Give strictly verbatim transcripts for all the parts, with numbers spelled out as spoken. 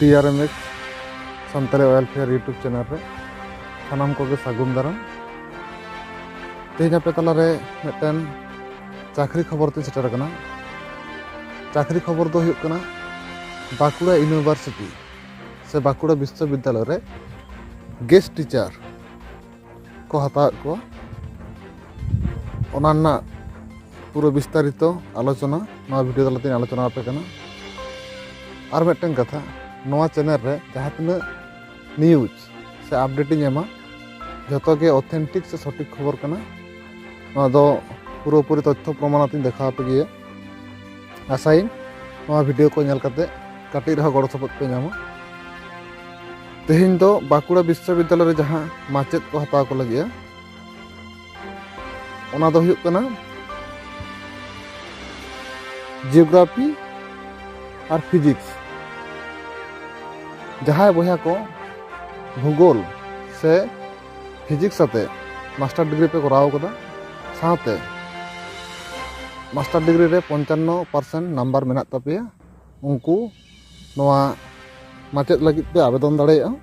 T R M X Santali welfare YouTube channel ᱨᱮ ᱥᱟᱱᱟᱢ ᱠᱚᱜᱮ ᱥᱟᱹᱜᱩᱱ ᱫᱟᱨᱟᱢ᱾ ᱛᱮᱦᱮᱧ ᱟᱯᱮ ᱛᱟᱞᱟᱨᱮ ᱢᱤᱫᱴᱮᱱ ᱪᱟᱹᱠᱨᱤ ᱠᱷᱚᱵᱚᱨ ᱛᱤᱧ ᱥᱮᱴᱮᱨ ᱟᱠᱟᱱᱟ᱾ ᱪᱟᱹᱠᱨᱤ ᱠᱷᱚᱵᱚᱨ ᱫᱚ ᱦᱩᱭᱩᱜ ᱠᱟᱱᱟ, ᱵᱟᱸᱠᱩᱲᱟ ᱤᱭᱩᱱᱤᱵᱷᱟᱨᱥᱤᱴᱤ ᱥᱮ ᱵᱟᱸᱠᱩᱲᱟ ᱵᱤᱥᱥᱚᱵᱤᱫᱽᱫᱟᱞᱚᱭ ᱨᱮ ᱜᱮᱥᱴ ᱴᱤᱪᱟᱨ ᱠᱚ ᱦᱟᱛᱟᱣᱮᱫ ᱠᱚᱣᱟ᱾ ᱚᱱᱟ ᱨᱮᱱᱟᱜ ᱯᱩᱨᱟᱹ ᱵᱤᱥᱛᱟᱨᱤᱛᱚ ᱟᱞᱳᱪᱚᱱᱟ ᱱᱚᱣᱟ ᱵᱷᱤᱰᱤᱭᱳ ᱛᱟᱞᱟᱛᱮᱧ ᱟᱞᱳᱪᱚᱱᱟ ᱟᱯᱮ ᱠᱟᱱᱟ᱾ ᱟᱨ ᱢᱤᱫᱴᱮᱱ ᱠᱟᱛᱷᱟ, ᱱᱚᱣᱟ ᱪᱮᱱᱮᱞ ᱨᱮ ᱡᱟᱦᱟᱸ ᱛᱤᱱᱟᱹᱜ ᱱᱤᱭᱩᱡᱽ ᱥᱮ ᱟᱯᱰᱮᱴ ᱤᱧ ᱮᱢᱟ, ᱡᱷᱚᱛᱚ ᱜᱮ ᱚᱛᱷᱮᱱᱴᱤᱠ ᱥᱮ ᱥᱚᱴᱷᱤᱠ ᱠᱷᱚᱵᱚᱨ ᱠᱟᱱᱟ᱾ ᱱᱚᱣᱟ ᱫᱚ ᱯᱩᱨᱟᱹᱯᱩᱨᱤ ᱛᱚᱛᱛᱷᱚ ᱯᱨᱚᱢᱟᱱ ᱟᱛᱮᱧ ᱫᱮᱠᱷᱟᱣ ᱟᱯᱮ ᱜᱮᱭᱟ᱾ ᱟᱥᱟᱭᱟᱹᱧ ᱱᱚᱣᱟ ᱵᱷᱤᱰᱤᱭᱳ ᱠᱚ ᱧᱮᱞ ᱠᱟᱛᱮ ᱠᱟᱹᱴᱤᱡ ᱨᱮᱦᱚᱸ ᱜᱚᱲᱚ ᱥᱚᱯᱚᱦᱚᱫ ᱯᱮ ᱧᱟᱢᱟ᱾ ᱛᱮᱦᱮᱧ ᱫᱚ ᱵᱟᱸᱠᱩᱲᱟ ᱵᱤᱥᱥᱚᱵᱤᱫᱽᱫᱟᱞᱚᱭ ᱨᱮ ᱡᱟᱦᱟᱸ ᱢᱟᱪᱮᱫ ᱠᱚ ᱦᱟᱛᱟᱣ ᱠᱚ ᱞᱟᱹᱜᱤᱫᱼᱟ, ᱚᱱᱟ ᱫᱚ ᱦᱩᱭᱩᱜ ᱠᱟᱱᱟ ᱡᱤᱭᱳᱜᱨᱟᱯᱷᱤ ᱟᱨ ᱯᱷᱤᱡᱤᱠᱥ᱾ ᱡᱟᱦᱟᱸᱭ ᱵᱚᱭᱦᱟ ᱠᱚ ᱵᱷᱩᱜᱳᱞ ᱥᱮ ᱯᱷᱤᱡᱤᱠᱥ ᱟᱛᱮ ᱢᱟᱥᱴᱟᱨ ᱰᱤᱜᱽᱨᱤ ᱯᱮ ᱠᱚᱨᱟᱣ ᱠᱟᱫᱟ, ᱥᱟᱶᱛᱮ ᱢᱟᱥᱴᱟᱨ ᱰᱤᱜᱽᱨᱤ ᱨᱮ ᱯᱚᱧᱪᱟᱱᱱᱚ ᱯᱟᱨᱥᱮᱱᱴ ᱱᱟᱢᱵᱟᱨ ᱢᱮᱱᱟᱜ ᱛᱟᱯᱮᱭᱟ, ᱩᱱᱠᱩ ᱱᱚᱣᱟ ᱢᱟᱪᱮᱫ ᱞᱟᱹᱜᱤᱫ ᱯᱮ ᱟᱵᱮᱫᱚᱱ ᱫᱟᱲᱮᱭᱟᱜᱼᱟ᱾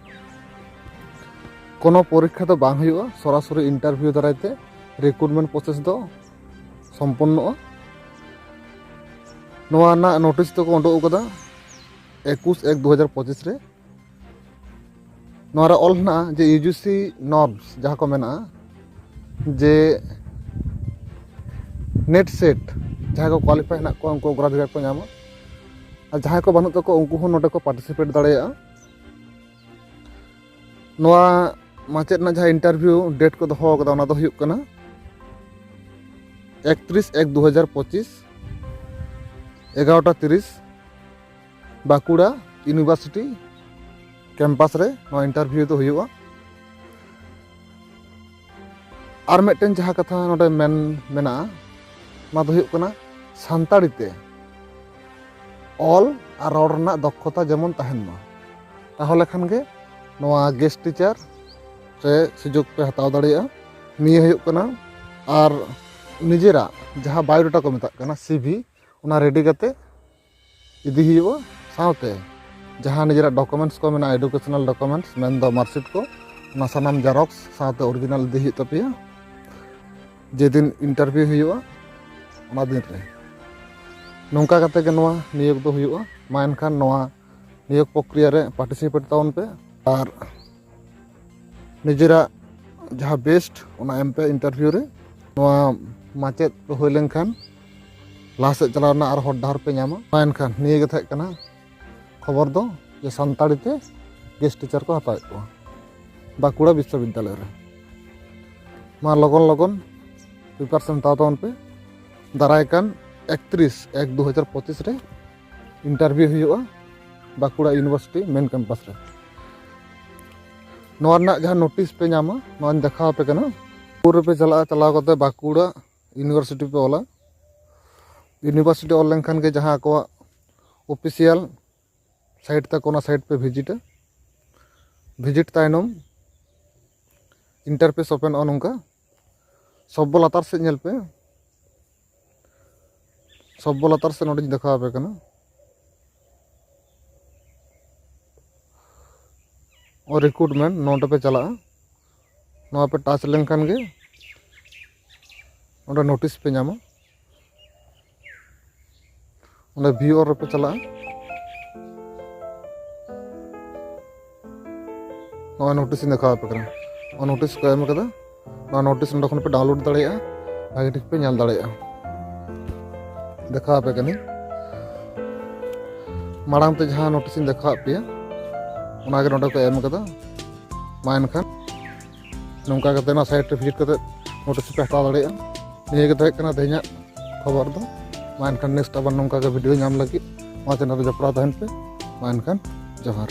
ᱠᱳᱱᱳ ᱯᱚᱨᱤᱠᱠᱷᱟ ᱫᱚ ᱵᱟᱝ ᱦᱩᱭᱩᱜᱼᱟ, ᱥᱚᱨᱟᱥᱚᱨᱤ ᱤᱱᱴᱟᱨᱵᱷᱤᱭᱩ ᱫᱟᱨᱟᱭ ᱛᱮ ᱨᱤᱠᱨᱩᱴᱢᱮᱱᱴ ᱯᱨᱚᱥᱮᱥ ᱫᱚ ᱥᱚᱢᱯᱚᱱᱱᱚᱜᱼᱟ᱾ ᱱᱚᱣᱟ ᱨᱮᱱᱟᱜ ᱱᱳᱴᱤᱥ ᱫᱚᱠᱚ ᱩᱰᱩᱠ ᱟᱠᱟᱫᱟ ᱮᱠᱩᱥ ᱮᱠ ᱫᱩ ᱦᱟᱡᱟᱨ ᱯᱚᱸᱪᱤᱥ ᱨᱮ᱾ ᱱᱚᱣᱟ ᱨᱮ ᱚᱞ ᱦᱮᱱᱟᱜᱼᱟ ᱡᱮ ᱤᱭᱩ ᱡᱤ ᱥᱤ ᱱᱚᱨᱢᱥ ᱡᱟᱦᱟᱸ ᱠᱚ ᱢᱮᱱᱟᱜᱼᱟ, ᱡᱮ ᱱᱮᱴ ᱥᱮᱴ ᱡᱟᱦᱟᱸᱭ ᱠᱚ ᱠᱳᱣᱟᱞᱤᱯᱷᱟᱭ ᱦᱮᱱᱟᱜ ᱠᱚᱣᱟ, ᱩᱱᱠᱩ ᱚᱜᱽᱨᱟᱫᱷᱤᱠᱟᱨ ᱠᱚ ᱧᱟᱢᱟ, ᱟᱨ ᱡᱟᱦᱟᱸᱭ ᱠᱚ ᱵᱟᱹᱱᱩᱜ ᱛᱟᱠᱚᱣᱟ, ᱩᱱᱠᱩ ᱦᱚᱸ ᱱᱚᱰᱮ ᱠᱚ ᱯᱟᱨᱴᱤᱥᱤᱯᱮᱴ ᱫᱟᱲᱮᱭᱟᱜᱼᱟ᱾ ᱱᱚᱣᱟ ᱢᱟᱪᱮᱫ ᱨᱮᱱᱟᱜ ᱡᱟᱦᱟᱸ ᱤᱱᱴᱟᱨᱵᱷᱤᱭᱩ ᱰᱮᱴ ᱠᱚ ᱫᱚᱦᱚ ᱟᱠᱟᱫᱟ, ᱚᱱᱟ ᱫᱚ ᱦᱩᱭᱩᱜ ᱠᱟᱱᱟ ᱮᱠᱛᱨᱤᱥ ᱮᱠ ᱫᱩ ᱦᱟᱡᱟᱨ ᱯᱚᱸᱪᱤᱥ, ᱮᱜᱟᱨᱚᱴᱟ ᱛᱤᱨᱤᱥ, ᱵᱟᱸᱠᱩᱲᱟ ᱤᱭᱩᱱᱤᱵᱷᱟᱨᱥᱤᱴᱤ ᱠᱮᱢᱯᱟᱥ ᱨᱮ ᱱᱚᱣᱟ ᱤᱱᱴᱟᱨᱵᱷᱤᱭᱩ ᱫᱚ ᱦᱩᱭᱩᱜᱼᱟ᱾ ᱟᱨ ᱢᱤᱫᱴᱮᱱ ᱡᱟᱦᱟᱸ ᱠᱟᱛᱷᱟ ᱱᱚᱰᱮ ᱢᱮᱱ ᱢᱮᱱᱟᱜᱼᱟ, ᱚᱱᱟ ᱫᱚ ᱦᱩᱭᱩᱜ ᱠᱟᱱᱟ ᱥᱟᱱᱛᱟᱲᱤ ᱛᱮ ᱚᱞ ᱟᱨ ᱨᱚᱲ ᱨᱮᱱᱟᱜ ᱫᱚᱠᱷᱚᱛᱟ ᱡᱮᱢᱚᱱ ᱛᱟᱦᱮᱱ ᱢᱟ, ᱛᱟᱦᱚᱞᱮ ᱠᱷᱟᱱ ᱜᱮ ᱱᱚᱣᱟ ᱜᱮᱥᱴ ᱴᱤᱪᱟᱨ ᱨᱮ ᱥᱩᱡᱳᱜᱽ ᱯᱮ ᱦᱟᱛᱟᱣ ᱫᱟᱲᱮᱭᱟᱜᱼᱟ᱾ ᱱᱤᱭᱟᱹ ᱦᱩᱭᱩᱜ ᱠᱟᱱᱟ, ᱟᱨ ᱱᱤᱡᱮᱨᱟᱜ ᱡᱟᱦᱟᱸ ᱵᱟᱭᱳᱰᱟᱴᱟ ᱠᱚ ᱢᱮᱛᱟᱜ ᱠᱟᱱᱟ, ᱥᱤ ᱵᱷᱤ, ᱚᱱᱟ ᱨᱮᱰᱤ ᱠᱟᱛᱮ ᱤᱫᱤ ᱦᱩᱭᱩᱜᱼᱟ᱾ ᱥᱟᱶᱛᱮ ᱡᱟᱦᱟᱸ ᱱᱤᱡᱮᱨᱟᱜ ᱰᱚᱠᱩᱢᱮᱱᱴᱥ ᱠᱚ ᱢᱮᱱᱟᱜᱼᱟ, ᱮᱰᱩᱠᱮᱥᱚᱱᱟᱞ ᱰᱚᱠᱩᱢᱮᱱᱴᱥ, ᱢᱮᱱᱫᱚ ᱢᱟᱨᱠᱥᱤᱴ ᱠᱚ, ᱚᱱᱟ ᱥᱟᱱᱟᱢ ᱡᱮᱨᱚᱠᱥ ᱥᱟᱶᱛᱮ ᱚᱨᱤᱡᱤᱱᱟᱞ ᱤᱫᱤ ᱦᱩᱭᱩᱜ ᱛᱟᱯᱮᱭᱟ᱾ ᱡᱮᱫᱤᱱ ᱤᱱᱴᱟᱨᱵᱷᱤᱭᱩ ᱦᱩᱭᱩᱜᱼᱟ, ᱚᱱᱟ ᱫᱤᱱ ᱨᱮ᱾ ᱱᱚᱝᱠᱟ ᱠᱟᱛᱮ ᱜᱮ ᱱᱚᱣᱟ ᱱᱤᱭᱳᱜᱽ ᱫᱚ ᱦᱩᱭᱩᱜᱼᱟ᱾ ᱢᱟ ᱮᱱᱠᱷᱟᱱ ᱱᱚᱣᱟ ᱱᱤᱭᱳᱜᱽ ᱯᱨᱚᱠᱨᱤᱭᱟ ᱨᱮ ᱯᱟᱨᱴᱤᱥᱤᱯᱮᱴ ᱛᱟᱵᱚᱱ ᱯᱮ ᱟᱨ ᱱᱤᱡᱮᱨᱟᱜ ᱡᱟᱦᱟᱸ ᱵᱮᱥᱴ, ᱚᱱᱟ ᱮᱢ ᱯᱮ ᱤᱱᱴᱟᱨᱵᱷᱤᱭᱩ ᱨᱮ᱾ ᱱᱚᱣᱟ ᱢᱟᱪᱮᱫ ᱯᱮ ᱦᱩᱭ ᱞᱮᱱᱠᱷᱟᱱ ᱞᱟᱦᱟ ᱥᱮᱫ ᱪᱟᱞᱟᱣ ᱨᱮᱱᱟᱜ ᱟᱨ ᱦᱚᱨ ᱰᱟᱦᱟᱨ ᱯᱮ ᱧᱟᱢᱟ᱾ ᱢᱟ ᱮᱱᱠᱷᱟᱱ ᱱᱤᱭᱟᱹ ᱜᱮ ᱛᱟᱦᱮᱸ ᱠᱟᱱᱟ ᱠᱷᱚᱵᱚᱨ ᱫᱚ, ᱡᱮ ᱥᱟᱱᱛᱟᱲᱤ ᱛᱮ ᱜᱮᱥᱴ ᱴᱤᱪᱟᱨ ᱠᱚ ᱦᱟᱛᱟᱣᱮᱫ ᱠᱚᱣᱟ ᱵᱟᱸᱠᱩᱲᱟ ᱵᱤᱥᱥᱚᱵᱤᱫᱽᱫᱟᱞᱚᱭ ᱨᱮ᱾ ᱢᱟ ᱞᱚᱜᱚᱱ ᱞᱚᱜᱚᱱ ᱯᱨᱤᱯᱟᱨᱮᱥᱚᱱ ᱦᱟᱛᱟᱣ ᱛᱟᱵᱚᱱ ᱯᱮ᱾ ᱫᱟᱨᱟᱭ ᱠᱟᱱ ᱮᱠᱛᱨᱤᱥ ᱮᱠ ᱫᱩ ᱦᱟᱡᱟᱨ ᱯᱚᱸᱪᱤᱥ ᱨᱮ ᱤᱱᱴᱟᱨᱵᱷᱤᱭᱩ ᱦᱩᱭᱩᱜᱼᱟ ᱵᱟᱸᱠᱩᱲᱟ ᱤᱭᱩᱱᱤᱵᱷᱟᱨᱥᱤᱴᱤ ᱢᱮᱱ ᱠᱮᱢᱯᱟᱥ ᱨᱮ᱾ ᱱᱚᱣᱟ ᱨᱮᱱᱟᱜ ᱡᱟᱦᱟᱸ ᱱᱳᱴᱤᱥ ᱯᱮ ᱧᱟᱢᱟ, ᱱᱚᱣᱟᱧ ᱫᱮᱠᱷᱟᱣ ᱟᱯᱮ ᱠᱟᱱᱟ᱾ ᱥᱩᱨ ᱨᱮᱯᱮ ᱪᱟᱞᱟᱜᱼᱟ, ᱪᱟᱞᱟᱣ ᱠᱟᱛᱮ ᱵᱟᱸᱠᱩᱲᱟ ᱤᱭᱩᱱᱤᱵᱷᱟᱨᱥᱤᱴᱤ ᱯᱮ ᱚᱞᱟ᱾ ᱤᱭᱩᱱᱤᱵᱷᱟᱨᱥᱤᱴᱤ ᱚᱞ ᱞᱮᱱᱠᱷᱟᱱ ᱜᱮ ᱡᱟᱦᱟᱸ ᱟᱠᱚᱣᱟᱜ ᱚᱯᱷᱤᱥᱤᱭᱟᱞ ᱥᱟᱭᱤᱴ ᱛᱟᱠᱚ, ᱚᱱᱟ ᱥᱟᱭᱤᱴ ᱯᱮ ᱵᱷᱤᱡᱤᱴᱟ᱾ ᱵᱷᱤᱡᱤᱴ ᱛᱟᱭᱱᱚᱢ ᱤᱱᱴᱟᱨᱯᱷᱮᱥ ᱳᱯᱮᱱᱚᱜᱼᱟ ᱱᱚᱝᱠᱟ᱾ ᱥᱚᱵᱵᱚ ᱞᱟᱛᱟᱨ ᱥᱮᱫ ᱧᱮᱞ ᱯᱮ, ᱥᱚᱵᱵᱚ ᱞᱟᱛᱟᱨ ᱥᱮᱫ ᱱᱚᱰᱮᱧ ᱫᱮᱠᱷᱟᱣ ᱟᱯᱮ ᱠᱟᱱᱟ᱾ ᱚ, ᱨᱤᱠᱨᱩᱴᱢᱮᱱᱴ, ᱱᱚᱰᱮ ᱯᱮ ᱪᱟᱞᱟᱜᱼᱟ᱾ ᱱᱚᱣᱟ ᱯᱮ ᱴᱟᱪ ᱞᱮᱱᱠᱷᱟᱱ ᱜᱮ ᱚᱸᱰᱮ ᱱᱳᱴᱤᱥ ᱯᱮ ᱧᱟᱢᱟ᱾ ᱚᱸᱰᱮ ᱵᱷᱤᱭᱩ ᱚᱞ ᱨᱮᱯᱮ ᱪᱟᱞᱟᱜᱼᱟ᱾ ᱱᱚᱜᱼᱚᱭ ᱱᱳᱴᱤᱥ ᱤᱧ ᱫᱮᱠᱷᱟᱣ ᱟᱯᱮ ᱠᱟᱱᱟ, ᱱᱚᱣᱟ ᱱᱳᱴᱤᱥ ᱠᱚ ᱮᱢ ᱠᱟᱫᱟ᱾ ᱱᱚᱣᱟ ᱱᱳᱴᱤᱥ ᱱᱚᱰᱮ ᱠᱷᱚᱱ ᱯᱮ ᱰᱟᱣᱩᱱᱞᱳᱰ ᱫᱟᱲᱮᱭᱟᱜᱼᱟ, ᱵᱷᱟᱜᱮ ᱴᱷᱤᱠ ᱯᱮ ᱧᱮᱞ ᱫᱟᱲᱮᱭᱟᱜᱼᱟ᱾ ᱫᱮᱠᱷᱟᱣ ᱟᱯᱮ ᱠᱟᱹᱱᱟᱹᱧ᱾ ᱢᱟᱲᱟᱝ ᱛᱮ ᱡᱟᱦᱟᱸ ᱱᱳᱴᱤᱥ ᱤᱧ ᱫᱮᱠᱷᱟᱣᱟᱫ ᱯᱮᱭᱟ, ᱚᱱᱟᱜᱮ ᱱᱚᱰᱮ ᱠᱚ ᱮᱢ ᱠᱟᱫᱟ᱾ ᱢᱟ ᱮᱱᱠᱷᱟᱱ ᱱᱚᱝᱠᱟ ᱠᱟᱛᱮ ᱱᱚᱣᱟ ᱥᱟᱭᱤᱴ ᱨᱮ ᱵᱷᱤᱡᱤᱴ ᱠᱟᱛᱮ ᱱᱳᱴᱤᱥ ᱯᱮ ᱦᱟᱛᱟᱣ ᱫᱟᱲᱮᱭᱟᱜᱼᱟ᱾ ᱱᱤᱭᱟᱹ ᱜᱮ ᱛᱟᱦᱮᱸ ᱠᱟᱱᱟ ᱛᱮᱦᱮᱧᱟᱜ ᱠᱷᱚᱵᱚᱨ ᱫᱚ᱾ ᱢᱟ ᱮᱱᱠᱷᱟᱱ ᱱᱮᱠᱥᱴ ᱟᱵᱟᱨ ᱱᱚᱝᱠᱟ ᱜᱮ ᱵᱷᱤᱰᱤᱭᱳ ᱧᱟᱢ ᱞᱟᱹᱜᱤᱫ ᱱᱚᱣᱟ ᱪᱮᱱᱮᱞ ᱨᱮ ᱡᱚᱯᱲᱟᱣ ᱛᱟᱦᱮᱱ ᱯᱮ᱾ ᱢᱟ ᱮᱱᱠᱷᱟᱱ ᱡᱚᱦᱟᱨ᱾